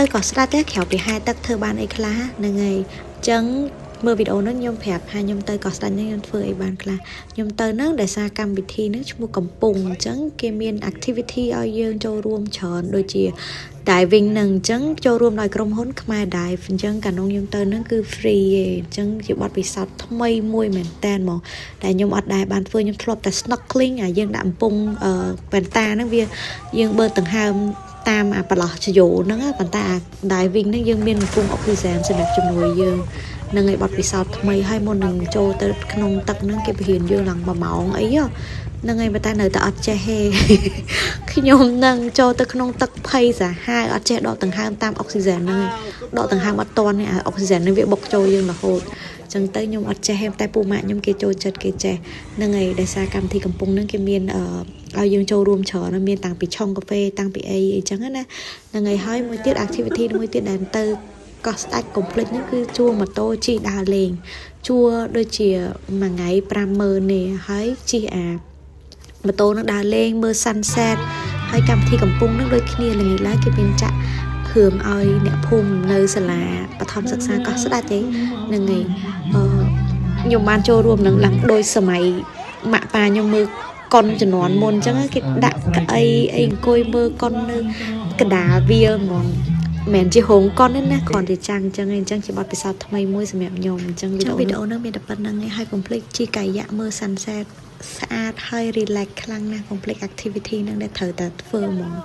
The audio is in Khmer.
ទៅកោះស្ដេចទេក្រៅពីហែលទឹកធ្វើបានអីខ្លះហ្នឹងហើយអញ្ចឹងមើលវីដេអូហ្នឹងខ្ញុំប្រាប់ថាខ្ញុំទៅកោះស្ដេចហ្នឹងខ្ញុំធ្វើអីបានខ្លះខ្ញុំទៅហ្នឹងដោយសារកម្មវិធីហ្នឹងឈ្មោះកំពង់អញ្ចឹងគេមាន activity ឲ្យយើងចូលរួមច្រើនដូចជា diving ហ្នឹងអញ្ចឹងចូលរួមដោយក្រុមហ៊ុនខ្មែរ Dive អញ្ចឹងកាលនោះខ្ញុំទៅហ្នឹងគឺ free ឯងអញ្ចឹងជាបទពិសោធន៍ថ្មីមួយមែនតើហ្មងតែខ្ញុំអត់ដែលបានធ្វើខ្ញុំធ្លាប់តែ snorkeling អាយើងដាក់កំពង់អឺវ៉ែនតាហ្នឹងវាយើងបឺដង្ហើមតាមអាប្រឡោះជយោហ្នឹងប៉ុន្តែអា diving ហ្នឹងយើងមានកំពង់អុកស៊ីហ្សែនសម្រាប់ជំនួយយើងនឹងឯបទពិសោធន៍ថ្មីហើយមុននឹងចូលទៅក្នុងទឹកហ្នឹងគេបរៀនយើងឡើង1ម៉ោងអីហ្នឹងហើយប៉ុន្តែនៅតែអត់ចេះទេ ខ្ញុំនឹងចូលទៅក្នុងទឹកភ័យសាហាវអត់ចេះដកដង្ហើមតាមអុកស៊ីហ្សែនហ្នឹងឯងដកដង្ហើមអត់ទាន់ទេអាអុកស៊ីហ្សែនហ្នឹងវាបុកចូលយើងរហូតចឹងទៅខ្ញុំអត់ចេះទេតែពូម៉ាក់ខ្ញុំគេចូលចិត្តគេចេះហ្នឹងហើយដោយសារកម្មវិធីកំពង់ហ្នឹងគេមានអឺឲ្យយើងចូលរួមច្រើនមានតាំងពីឆុងកាហ្វេតាំងពីអីអីចឹងណាហ្នឹងហើយហើយមួយទៀត activity មួយទៀតដែលទៅកោះស្ដេចកុំភ្លេចហ្នឹងគឺជួលម៉ូតូជិះដើរលេងជួលដូចជាមួយថ្ងៃ50000នេះហើយជិះអាម៉ូតូនឹងដើរលេងមើល sunset ហើយកម្មវិធីកំពង់នឹងដូចគ្នាល្ងាចឡើងគេមានចាក់រឿងឲ្យអ្នកភូមិនៅសាលាបឋមសិក្សាកោះស្ដេចឯងហ្នឹងហើយអឺខ្ញុំបានចូលរួមនឹងឡើងដោយសម័យម៉ាក់ប៉ាខ្ញុំមើលកុនជំនាន់មុនអញ្ចឹងគេដាក់កៅអីអីអង្គុយមើលកុននៅកដាលវាលហ្មងមិនជារោងកុនទេណាគ្រាន់តែចាំងអញ្ចឹងឯងអញ្ចឹងជាបទពិសោធន៍ថ្មីមួយសម្រាប់ខ្ញុំអញ្ចឹងវីដេអូហ្នឹងមានតែប៉ុណ្្នឹងឯងហើយកុំភ្លេចជិះកាយ៉ាក់មើល sunset ស្អាតហើយ relax ខ្លាំងណាស់កុំភ្លេច activity ហ្នឹងដែលត្រូវតែធ្វើហ្មង។